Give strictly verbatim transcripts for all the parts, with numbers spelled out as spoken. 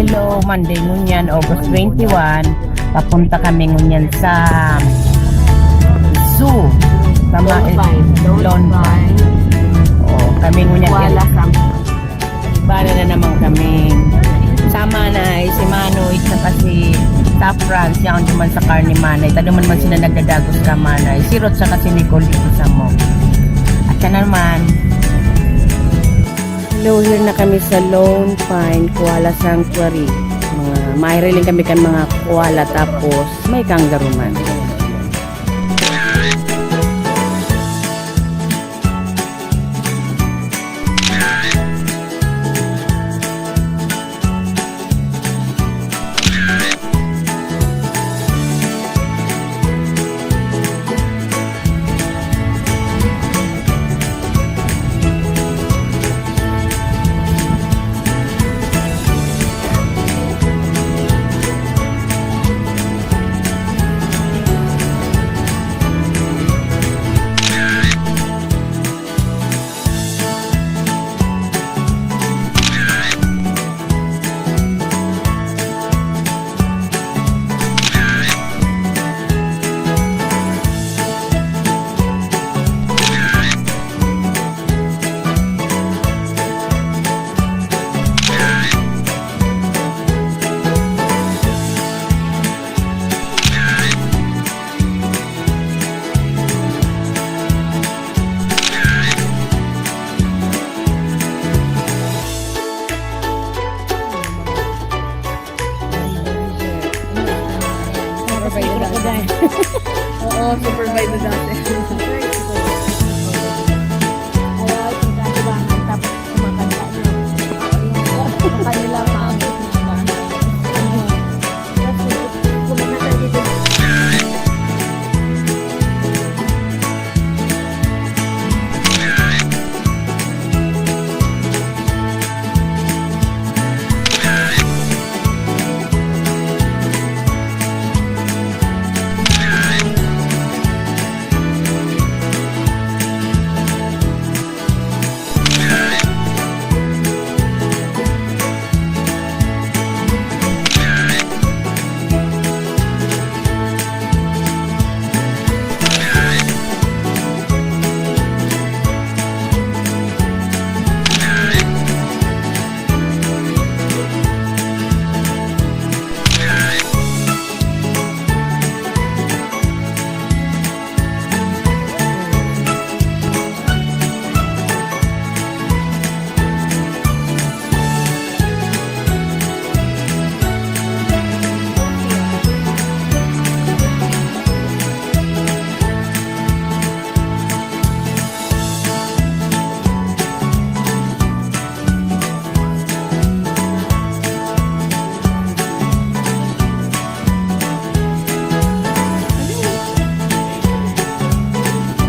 Hello, Monday ngunyan, August twenty-one. Papunta kami ngunyan sa zoo. Tama, Lone eh, Pine. Lone Lone Pine. Pine. Oh, kami ngunyan. Kuala Sam. Iba na, na naman kami. Sama na eh, si Manoy, saka si Safran, siya ang duman sa karne manay. Tado man man sila nagdadagos ka manay. Si Ruth saka si Nicole dito sa mo. At siya naman. Hello, here na kami sa Lone Pine Koala Sanctuary. Mga, mahihiling kami kan mga koala, tapos may kangaroo man. Tapos may crocodile. Oo, super by the dust. Kaya, ito, kailangan, tapos kumakanta, no? Ang kanila, maabot na ba? Tapos, kumakanta dito.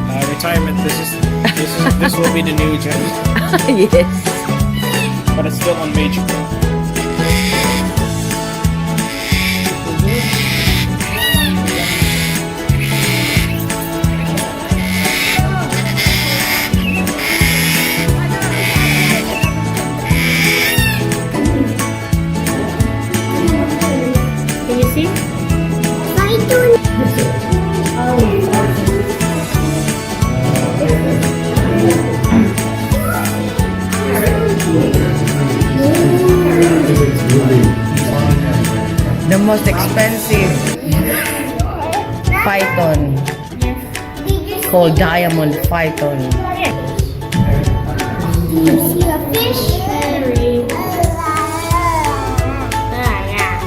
Uh, retirement. This is, this is, this will be the new gym. Yes. But it's still on major. Can you see? The most expensive python called diamond python. Do you see a fish? Ah, yeah.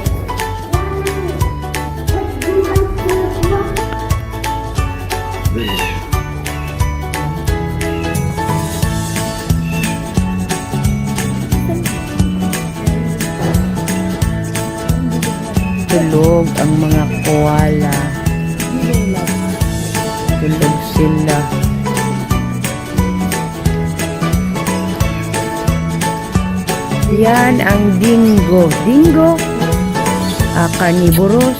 Tulog ang mga koala. Tulog sila. Yan ang dingo. Dingo? Ah, carnivorous.